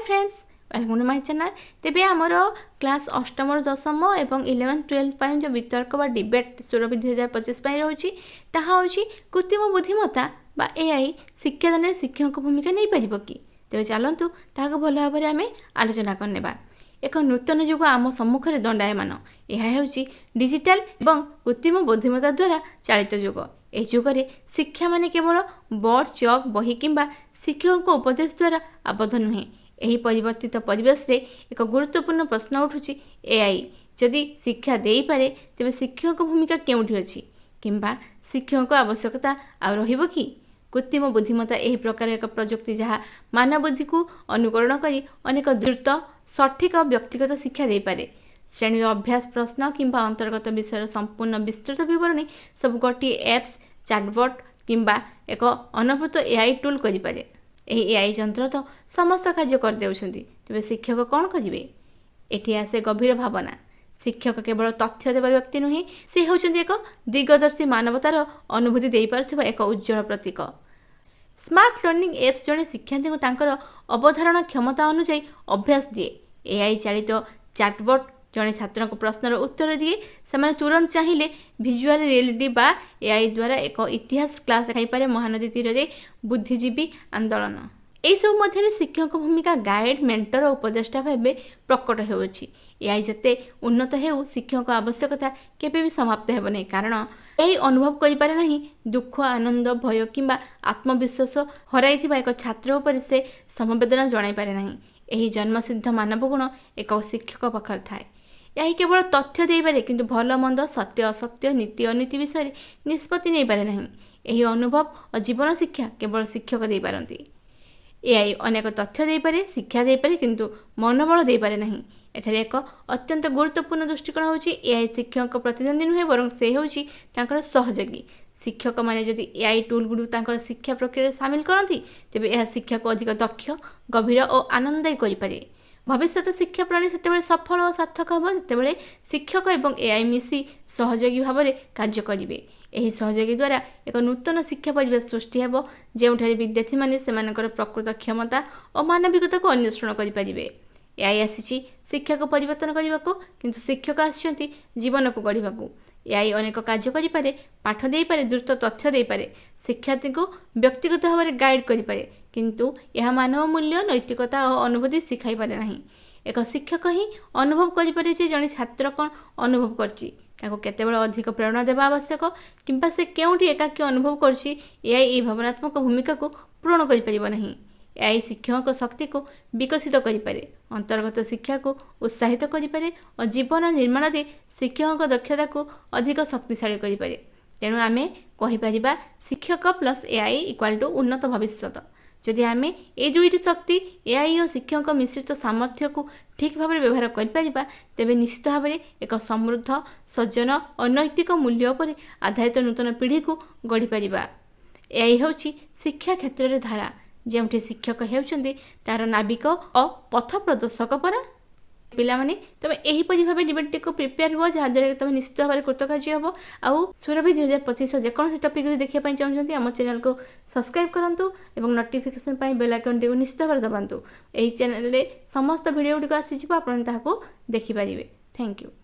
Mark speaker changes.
Speaker 1: Friends, welcome to my channel. ତେବେ ଆମର class ଅଷ୍ଟମରୁ ଦଶମ ଏବଂ 11th 12th ପାଇଁ ଯେଉଁ ବିତର୍କ ବା ଡିବେଟ୍ ସୁରଭି 2025 ପାଇଁ ରହୁଛି, ତାହା ହେଉଛି କୃତ୍ରିମ ବୁଦ୍ଧିମତ୍ତା ବା ଏଆଇ ଶିକ୍ଷାଦାନରେ ଶିକ୍ଷକଙ୍କ ଭୂମିକା ନେଇପାରିବ କି? ତେବେ ଚାଲନ୍ତୁ, ତାହାକୁ ଭଲ ଭାବରେ ଆମେ ଆଲୋଚନା କରିନେବା। ଏକ ନୂତନ ଯୁଗ ଆମ ସମ୍ମୁଖରେ ଦଣ୍ଡାୟମାନ। ଏହା ହେଉଛି ଡିଜିଟାଲ ଏବଂ କୃତ୍ରିମ ବୁଦ୍ଧିମତ୍ତା ଦ୍ୱାରା ଚାଳିତ ଯୁଗ। ଏହି ଯୁଗରେ ଶିକ୍ଷା ମାନେ କେବଳ ବୋର୍ଡ଼, ଚକ୍, ବହି କିମ୍ବା ଶିକ୍ଷକଙ୍କ ଉପଦେଶ ଦ୍ୱାରା ଆବଦ୍ଧ ନୁହେଁ। ଏହି ପରିବର୍ତ୍ତିତ ପରିବେଶରେ ଏକ ଗୁରୁତ୍ୱପୂର୍ଣ୍ଣ ପ୍ରଶ୍ନ ଉଠୁଛି: ଏଆଇ ଯଦି ଶିକ୍ଷା ଦେଇପାରେ, ତେବେ ଶିକ୍ଷକଙ୍କ ଭୂମିକା କେଉଁଠି ଅଛି କିମ୍ବା ଶିକ୍ଷକଙ୍କ ଆବଶ୍ୟକତା ଆଉ ରହିବ କି? କୃତ୍ରିମ ବୁଦ୍ଧିମତ୍ତା ଏହି ପ୍ରକାର ଏକ ପ୍ରଯୁକ୍ତି ଯାହା ମାନବ ବୁଦ୍ଧିକୁ ଅନୁକରଣ କରି ଅନେକ ଦ୍ରୁତ, ସଠିକ ଓ ବ୍ୟକ୍ତିଗତ ଶିକ୍ଷା ଦେଇପାରେ। ଶ୍ରେଣୀର ଅଭ୍ୟାସ ପ୍ରଶ୍ନ କିମ୍ବା ଅନ୍ତର୍ଗତ ବିଷୟର ସମ୍ପୂର୍ଣ୍ଣ ବିସ୍ତୃତ ବିବରଣୀ ସବୁ ଗୋଟିଏ ଆପ୍ସ, ଚାଟବଟ୍ କିମ୍ବା ଏକ ଅନୁଭୂତ ଏଆଇ ଟୁଲ୍ କରିପାରେ। ଏହି ଏଆଇ ଯନ୍ତ୍ର ତ ସମସ୍ତ କାର୍ଯ୍ୟ କରିଦେଉଛନ୍ତି, ତେବେ ଶିକ୍ଷକ କ'ଣ କରିବେ? ଏଠି ଆସେ ଗଭୀର ଭାବନା। ଶିକ୍ଷକ କେବଳ ତଥ୍ୟ ଦେବା ବ୍ୟକ୍ତି ନୁହେଁ, ସେ ହେଉଛନ୍ତି ଏକ ଦିଗଦର୍ଶୀ ମାନବତାର ଅନୁଭୂତି ଦେଇପାରୁଥିବା ଏକ ଉଜ୍ଜ୍ୱଳ ପ୍ରତୀକ। ସ୍ମାର୍ଟ ଲର୍ଣ୍ଣିଂ ଏପ୍ସ ଜଣେ ଶିକ୍ଷାର୍ଥୀଙ୍କୁ ତାଙ୍କର ଅବଧାରଣା କ୍ଷମତା ଅନୁଯାୟୀ ଅଭ୍ୟାସ ଦିଏ। ଏଆଇ ଚାଳିତ ଚାଟବଟ୍ ଜଣେ ଛାତ୍ରଙ୍କ ପ୍ରଶ୍ନର ଉତ୍ତର ଦିଏ। ସେମାନେ ତୁରନ୍ତ ଚାହିଁଲେ ଭିଜୁଆଲ ରିଏଲିଟି ବା ଏଆଇ ଦ୍ୱାରା ଏକ ଇତିହାସ କ୍ଲାସ୍ ଦେଖାଇପାରେ, ମହାନଦୀ ତୀରରେ ବୁଦ୍ଧିଜୀବୀ ଆନ୍ଦୋଳନ। ଏହିସବୁ ମଧ୍ୟରେ ଶିକ୍ଷକଙ୍କ ଭୂମିକା ଗାଇଡ୍, ମେଣ୍ଟର ଓ ଉପଦେଷ୍ଟା ଭାବେ ପ୍ରକଟ ହେଉଅଛି। ଏଆଇ ଯେତେ ଉନ୍ନତ ହେଉ, ଶିକ୍ଷକଙ୍କ ଆବଶ୍ୟକତା କେବେ ବି ସମାପ୍ତ ହେବ ନାହିଁ, କାରଣ ଏଆଇ ଅନୁଭବ କରିପାରେ ନାହିଁ ଦୁଃଖ, ଆନନ୍ଦ, ଭୟ କିମ୍ବା ଆତ୍ମବିଶ୍ୱାସ ହରାଇଥିବା ଏକ ଛାତ୍ର ଉପରେ ସେ ସମବେଦନା ଜଣାଇପାରେ ନାହିଁ। ଏହି ଜନ୍ମସିଦ୍ଧ ମାନବ ଗୁଣ ଏକ ଶିକ୍ଷକ ପାଖରେ ଥାଏ। ଏହା କେବଳ ତଥ୍ୟ ଦେଇପାରେ, କିନ୍ତୁ ଭଲ ମନ୍ଦ, ସତ୍ୟ ଅସତ୍ୟ, ନୀତି ଅନୀତି ବିଷୟରେ ନିଷ୍ପତ୍ତି ନେଇପାରେ ନାହିଁ। ଏହି ଅନୁଭବ ଓ ଜୀବନ ଶିକ୍ଷା କେବଳ ଶିକ୍ଷକ ଦେଇପାରନ୍ତି। ଏଆଇ ଅନେକ ତଥ୍ୟ ଦେଇପାରେ, ଶିକ୍ଷା ଦେଇପାରେ, କିନ୍ତୁ ମନୋବଳ ଦେଇପାରେ ନାହିଁ। ଏଠାରେ ଏକ ଅତ୍ୟନ୍ତ ଗୁରୁତ୍ୱପୂର୍ଣ୍ଣ ଦୃଷ୍ଟିକୋଣ ହେଉଛି, ଏଆଇ ଶିକ୍ଷକଙ୍କ ପ୍ରତିଦ୍ୱନ୍ଦ୍ୱୀ ନୁହେଁ, ବରଂ ସେ ହେଉଛି ତାଙ୍କର ସହଯୋଗୀ। ଶିକ୍ଷକମାନେ ଯଦି ଏଆଇ ଟୁଲ୍ ଗୁଡ଼ିକୁ ତାଙ୍କର ଶିକ୍ଷା ପ୍ରକ୍ରିୟାରେ ସାମିଲ କରନ୍ତି, ତେବେ ଏହା ଶିକ୍ଷାକୁ ଅଧିକ ଦକ୍ଷ, ଗଭୀର ଓ ଆନନ୍ଦଦାୟୀ କରିପାରେ। ଭବିଷ୍ୟତ ଶିକ୍ଷା ପ୍ରଣାଳୀ ସେତେବେଳେ ସଫଳ ଓ ସାର୍ଥକ ହେବ, ଯେତେବେଳେ ଶିକ୍ଷକ ଏବଂ ଏଆଇ ମିଶି ସହଯୋଗୀ ଭାବରେ କାର୍ଯ୍ୟ କରିବେ। ଏହି ସହଯୋଗୀ ଦ୍ୱାରା ଏକ ନୂତନ ଶିକ୍ଷା ପରିବେଶ ସୃଷ୍ଟି ହେବ, ଯେଉଁଠାରେ ବିଦ୍ୟାର୍ଥୀମାନେ ସେମାନଙ୍କର ପ୍ରକୃତ କ୍ଷମତା ଓ ମାନବିକତାକୁ ଅନ୍ୱେଷଣ କରିପାରିବେ। ଏଆଇ ଆସିଛି ଶିକ୍ଷାକୁ ପରିବର୍ତ୍ତନ କରିବାକୁ, କିନ୍ତୁ ଶିକ୍ଷକ ଆସିଛନ୍ତି ଜୀବନକୁ ଗଢ଼ିବାକୁ। ଏଆଇ ଅନେକ କାର୍ଯ୍ୟ କରିପାରେ, ପାଠ ଦେଇପାରେ, ଦ୍ରୁତ ତଥ୍ୟ ଦେଇପାରେ, ଶିକ୍ଷାର୍ଥୀଙ୍କୁ ବ୍ୟକ୍ତିଗତ ଭାବରେ ଗାଇଡ୍ କରିପାରେ, କିନ୍ତୁ ଏହା ମାନବ ମୂଲ୍ୟ, ନୈତିକତା ଓ ଅନୁଭୂତି ଶିଖାଇପାରେ ନାହିଁ। ଏକ ଶିକ୍ଷକ ହିଁ ଅନୁଭବ କରିପାରେ ଯେ ଜଣେ ଛାତ୍ର କ'ଣ ଅନୁଭବ କରିଛି, ତାକୁ କେତେବେଳେ ଅଧିକ ପ୍ରେରଣା ଦେବା ଆବଶ୍ୟକ କିମ୍ବା ସେ କେଉଁଠି ଏକାକୀ ଅନୁଭବ କରୁଛି। ଏଆଇ ଏହି ଭାବନାତ୍ମକ ଭୂମିକାକୁ ପୂରଣ କରିପାରିବ ନାହିଁ। ଏଆଇ ଶିକ୍ଷକଙ୍କ ଶକ୍ତିକୁ ବିକଶିତ କରିପାରେ, ଅନ୍ତର୍ଗତ ଶିକ୍ଷାକୁ ଉତ୍ସାହିତ କରିପାରେ ଓ ଜୀବନ ନିର୍ମାଣରେ ଶିକ୍ଷକଙ୍କ ଦକ୍ଷତାକୁ ଅଧିକ ଶକ୍ତିଶାଳୀ କରିପାରେ। ତେଣୁ ଆମେ କହିପାରିବା, ଶିକ୍ଷକ ପ୍ଲସ୍ ଏଆଇ ଇକ୍ୱାଲ୍ ଟୁ ଉନ୍ନତ ଭବିଷ୍ୟତ। ଯଦି ଆମେ ଏଇ ଦୁଇଟି ଶକ୍ତି, ଏଆଇ ଓ ଶିକ୍ଷକଙ୍କ ମିଶ୍ରିତ ସାମର୍ଥ୍ୟକୁ ଠିକ୍ ଭାବରେ ବ୍ୟବହାର କରିପାରିବା, ତେବେ ନିଶ୍ଚିତ ଭାବରେ ଏକ ସମୃଦ୍ଧ, ସଜ୍ଜନ ଓ ନୈତିକ ମୂଲ୍ୟ ଉପରେ ଆଧାରିତ ନୂତନ ପିଢ଼ିକୁ ଗଢ଼ିପାରିବା। ଏଆଇ ହେଉଛି ଶିକ୍ଷା କ୍ଷେତ୍ରରେ ଧାରା, ଯେଉଁଠି ଶିକ୍ଷକ ହେଉଛନ୍ତି ତାର ନାବିକ ଓ ପଥ ପ୍ରଦର୍ଶକ ପରା। ପିଲାମାନେ, ତୁମେ ଏହିପରି ଭାବେ ଡିବେଟ୍ଟିକୁ ପ୍ରିପେୟାର ହୁଅ, ଯାହାଦ୍ୱାରା କି ତୁମେ ନିଶ୍ଚିତ ଭାବରେ କୃତକାର୍ଯ୍ୟ ହେବ। ଆଉ ସୁରଭି 2025ର ଯେକୌଣସି ଟପିକ୍ ଯଦି ଦେଖିବା ପାଇଁ ଚାହୁଁଛନ୍ତି, ଆମ ଚ୍ୟାନେଲକୁ ସବସ୍କ୍ରାଇବ୍ କରନ୍ତୁ ଏବଂ ନୋଟିଫିକେସନ୍ ପାଇଁ ବେଲ୍ ଆଇକନ୍ଟିକୁ ନିଶ୍ଚିତ ଭାବରେ ଦବାନ୍ତୁ। ଏହି ଚ୍ୟାନେଲରେ ସମସ୍ତ ଭିଡ଼ିଓ ଗୁଡ଼ିକ ଆସିଯିବ, ଆପଣ ତାହାକୁ ଦେଖିପାରିବେ। Thank you.